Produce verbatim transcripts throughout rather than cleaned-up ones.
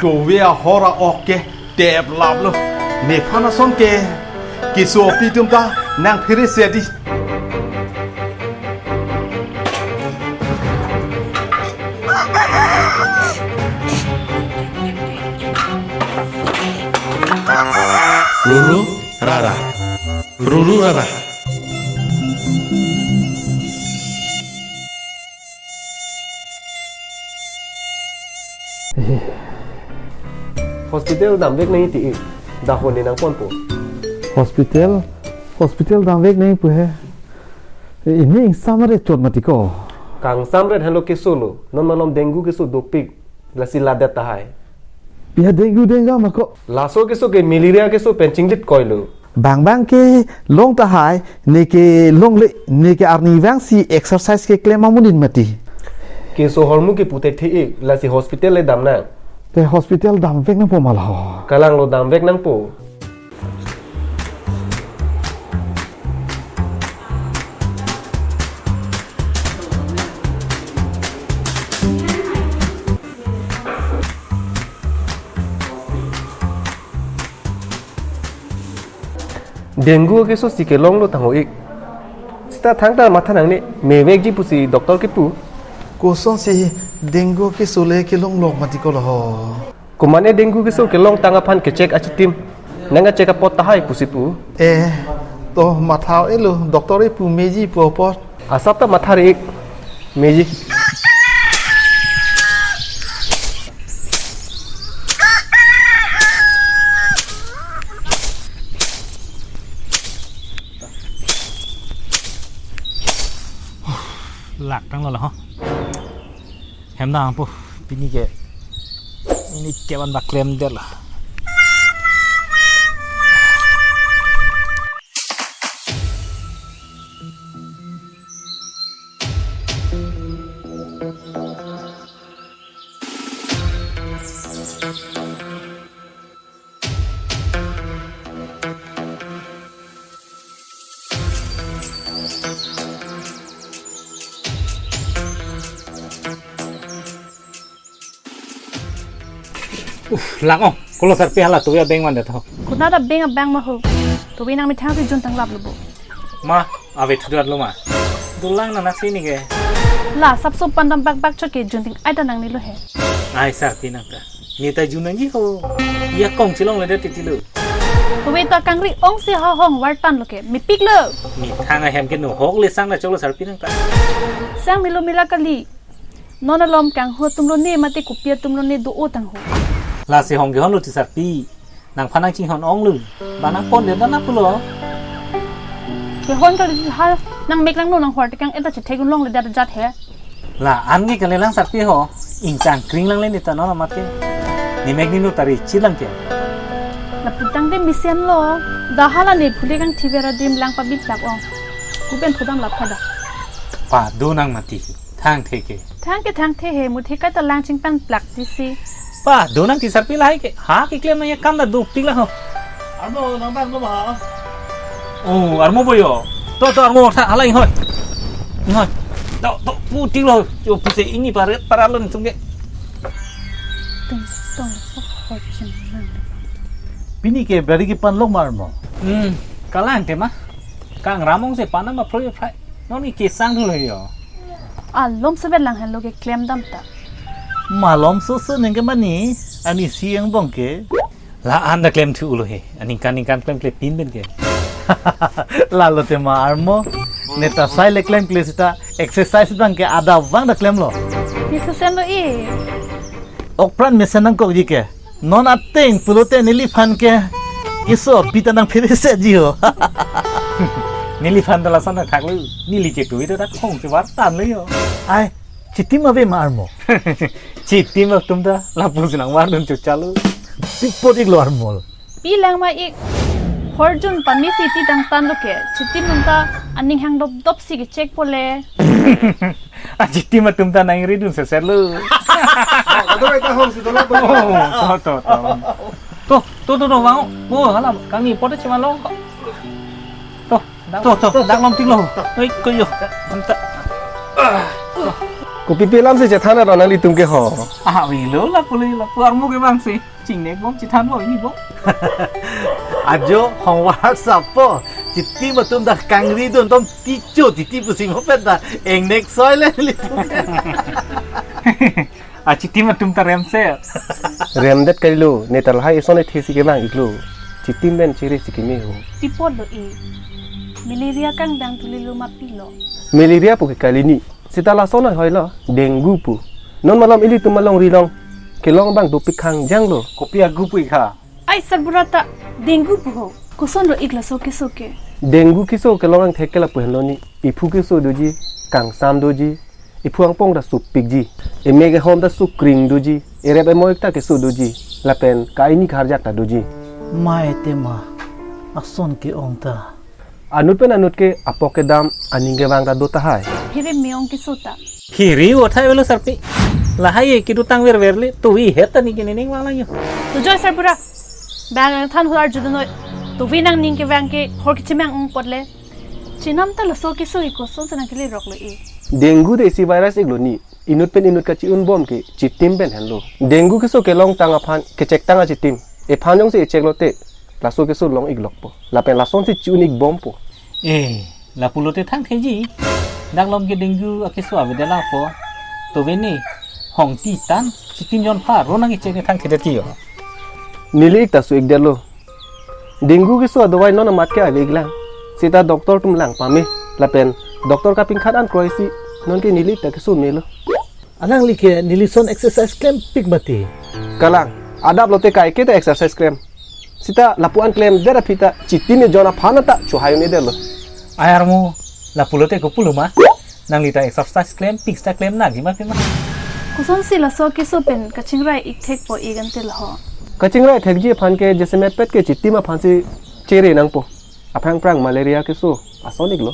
Kove ahor a-ok ke tep laplo. Nephan ason ke keso api atum ta nangphere se di. Ruru rara. Ruru rara. Hospital damvek nangji ti, dahon ne nangponpo. Hospital, hospital damvek nangji pu he. Ini ingsam ret chot mati ko. Kangsam ret henlo keso lo, non malom dengue keso dopik, lasi ladet tahai. Pia dengue denga ma ko. Laso keso ke malaria keso pen chinglit koilo. Bang bang kelong tahai, ne kelongle, ne ke arnivang si exercise keklem amonit mati. Keso ahormu ke putek the-ik, lasi hospital le damnang. Te hospital damvek nangpo ma lo. Kalang lo, damvek nangpo. Dengue keso si kelonglo tangho-ik. Seta thangta matha nangne, mevekji pusi doctor kepu. Kosonsi dengue keso le kelonglok mati ko lo ho. Komane dengue keso kelongtang aphan ke-check achitim. Nang a-check apot tahai pusi pu. Eh, to matha-elo, doctor e pu meji pu apot. Asap ta matha re-ik. Meji. Lak tanglo la ho. Hem nangpo, pini ke. Ini kevan bak klemdetlo. Uf, lang ong, kolo sarpi hala tuya beng man det ho. Konat abeng abang ma ho. Tuya nangmethang si jun tanglaplo bo. Ma, ave thudar lo ma. Dolang na nasi ni ke. La sapso pandam bak bak chot ke jun ting ai ta nangnelo he. Ai sarpi nangta. Ne ta jun nangji ho. Ya kong chilongledet titi lo. Tuya ta kangri ong si ha hong vartan lo ke. Mepik lo. Methang ahem ke no hok le sang na choklo sarpi nangta. Sang melo mela kali. Non alom kanghu atum lo ne mate kopi atum lo ne do-o tangho. Lasi hong kehonlo ti sarpi. Nangphan nangchinghon ong lo. Ba nangpondet na pulo. Kehon kali hal nangmek nangno nanghor tekang eta chethek un longledet ajat he. La-an ke kali lang sarpi ho. Ingchang kring lang le ne ta non amat ke. Ne mek ne no ta ri chit lang ke. Lapu tangte mesen lo. Dah hala ne phule kangthi ver adim lang pabit lak ong. Kuben phodam lap kada. Pado nang mati. Thangthe ke. Thang ke thangthe he, muthe kaita lang chingpan plak tisi. Pa, do nang ti sarpi lahai ke. Ha keklem nangji akam ta dopik la ho. Armo nang bang do ma ha. Oh, armo boyo. To, to, armo tha, hala inghoi. Inghoi. To, to, putik lo. Jo puse ini paret paralon sungke. Tung, tung, oh, oh, ching, nang. Pini ke bari kepanlok ma armo. Hmm, kalang tema. Kang ramong se panam aphroi phai. Non ke kesang dulu yo. Alom sebelang henlo keklem dam ta. Malom soso neng ke mani, ani si angbong ke. La-an ta klemthu lo he. Aningkan ningkan klemkle pin pen ke. Lalo tema armo. Ne ta sai le klemkle seta exercise bang ke adap vang ta klemlo. Ni thusen lo i. Okpran mesen nangkokji ke. Non ateng pulote neliphan ke. Keso api ta nangphere se ji ho. Neliphan ta lason thaklo. Neli ke tuita ta khong si vartan lo yo. Ai, chitim ave ma armo. Chitim atum ta lapusi nangvardun chuchalo. Tipot iklo armo. Pi lang ma ik. Horjun pamisi ti dangtan lo ke. Chitim atum ta aning hang dop dop si ke-check pole. Achitim atum ta nangridun seser lo. Kadokave ta hong si dola. Oh, to, to, to. To, to, to, to, vang. Oh, hala, kangni pote cheman lo. To, to, to, dak lom tik lo. Oi, koyo. Anta. To. Kopi pi alam si chethan aro nanglitum ke ho? Ah, avelo lapu le, lapu armu ke bang si. Chingnek bom chethan bom ini bom. Ajo hongwar sapo. Chitim atum ta kangridun, tom ticho titi pusi mo pen ta engnek soi le litum. Ah, chitim atum ta remse. Remdet kalilo, ne ta lahai eson ethe si kevang iklo. Chitim pen chere si keme ho. Pi apot lo e. Malaria kangdang thulilo ma pilo. Malaria pu ke kali ni. Seta lason ahoi lo, dengue pu. Non malom ilitum alongri along kelong abang dopik khangjang lo. Kopi agu pu ikha? Ai sarbura ta dengue pu ho. Koson ro ik laso keso ke? Dengue keso kelong angthek ke lapu henlo ni. Iphu keso doji, kangsam doji, iphu angpong ta supikji, emek ehom ta sukring doji, erep emoi ta keso doji, lapen ka-ini kharjak ta doji. Mai tema, ason ke-ong ta. Anut pen anut ke apok kedam aning kevang ta do tahai. Phere me-ong keso ta. Phere o thai velo sarpi. Lahai e kedotang verver le, tuvi het ta ne ke nening vang lang yo. Tujoy sarbura. Bang than hular judunoi. Tuvi nangning kevang ke hor kechemang ong apot le. Chenam ta laso keso ke koson si nangkele rok lo e. Dengue de isi virus iklo ni. Inut pen inut kachi-un bom ke chitim pen henlo. Dengue keso kelongtang aphan kechektang achitim. Ephan jongsi echek lote laso keso long ik lokpo. Lapen lason si chi-un ik bompo. Eh, lapu lote thang theji. Dak lom ke dengue akeso avedet lang po. Tuve ni hong ti tan chitim jon pha ro nang echek ne thang thedet ke yo. Neli ik ta su-ikdet lo. Dengue keso adawai non amat ke ave ik lang. Seta doctor atum lang pame. Lapen doctor kapingkhat an kroisi non ke neli ik ta keso melo. Alangli ke neli son exercise klempik mati. Kalang, adap lote kaike ta exercise klem. Seta lapu-an klemdet aphi ta chitim ejon aphan ta chohai un-edet lo. Ai armu, lapu lote kopulo ma? Nangli ta exercise klempik seta klem nangji ma pima. Koson si laso keso pen kachingrai ik thekpo ik ante lo ho. Kachingrai thekji aphan ke jasemet pet ke chitim aphan si chere nangpo. Aphrang phrang malaria keso ason iklo.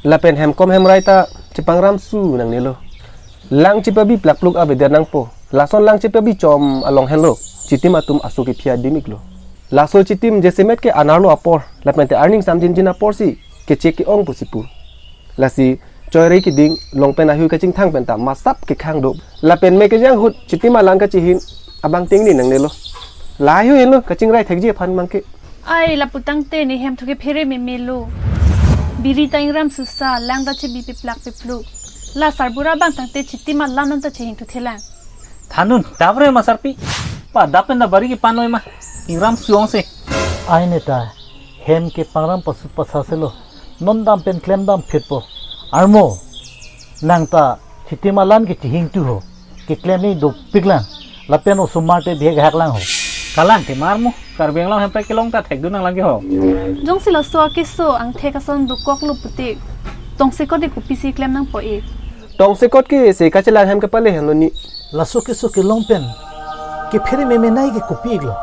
Lapen hemkom hemrai ta chepangram su nangnelo. Lang chepabi plakpluk avedet nangpo. Lason lang chepabi chom along henlo chitim atum aso kephi adim iklo. Laso chitim jasemet ke anerlo apor, lapen te arning samjinjin apor si kechek ke-ong pusi pu. Lasi choi-re keding, long pen ahui kachingthang pen ta masap kekhang do. Lapen me kejang ahut chitim alan kachihin abang ting ni nangnelo. Lahai henlo kachingrai thekji aphan mang ke. Ai lapu tangte ne hem thu ke phere meme lo. Biri ta ingram susa, lang ta chebi peplak pepluk. La sarbura bang tangte chitim alan an ta chehingthu thelang. Thanun, davre ma sarpi. Pa dap pen da bari kepan noi ma. Ingram su-ong se. Ai ne ta hem ke pangram pasu pasa se lo. Non dam pen klem dam phitpo. Armo, nang ta chitim alan ke chehingthu ho. Keklem ni dopik lang. Lapen osomar te bihek hak lang ho. Kalang te mar mo, Karbi Anglong hemprek kelong ta thekdun nang lang ke ho. Jongsi laso keso angthek ason dokok lo pute, tongsekot ke kopisi klem nangpo e. Tongsekot ke se kachelang hem kepale henlo ni. Laso keso kelong pen kephere meme nai ke kopi iklo?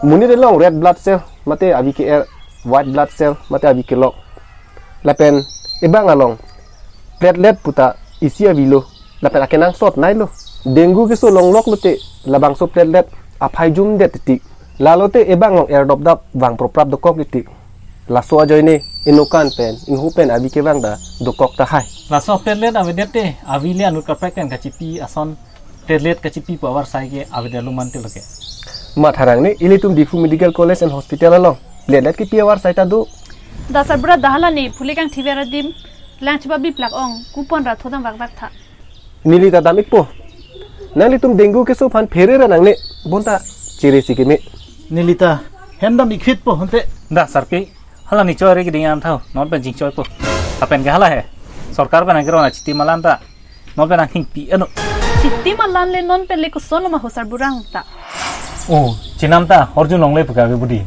Monit along red blood cell mate avi ke-er, white blood cell mate avi kelok. Lapen ebang along platelet pu ta isi avelo. Lapen akenangsot nailo. Dengue keso longlok lote labangso platelet aphai jumdet titi. Lalote ebang along erdopdap vang proprap dokok titi. Laso ajoine inokan pen, inghu pen avi kevang ta dokok tahai. Laso platelet avedet te, avi le anut kaprek pen kachipi ason platelet kachipi pu avarsai ke avedet lo mante lo ke. Matharang ni ilitum Diphu Medical College and Hospital along platelet kipi avarsai ta do. Da sarbura da hala ni phule kangthi ver adim lang chepabi plak ong kupon ra thodam vakvak tha. Neli ta dam ikpo. Nanglitum dengue keso aphan phere ra nangne bonta chere si keme. Neli ta hem dam ik phitpo honte. Da sarpi, hala ni choi-re keding an thau, non pen chingchoipo. Lapen ke hala he. Sorkar pen angkero na chitim alan ta non pen anghingpi anu. Chitim alan le non pen le koson lo ma ho sarbura ta. Oh, chenam ta horjun longle pu ke ave budi.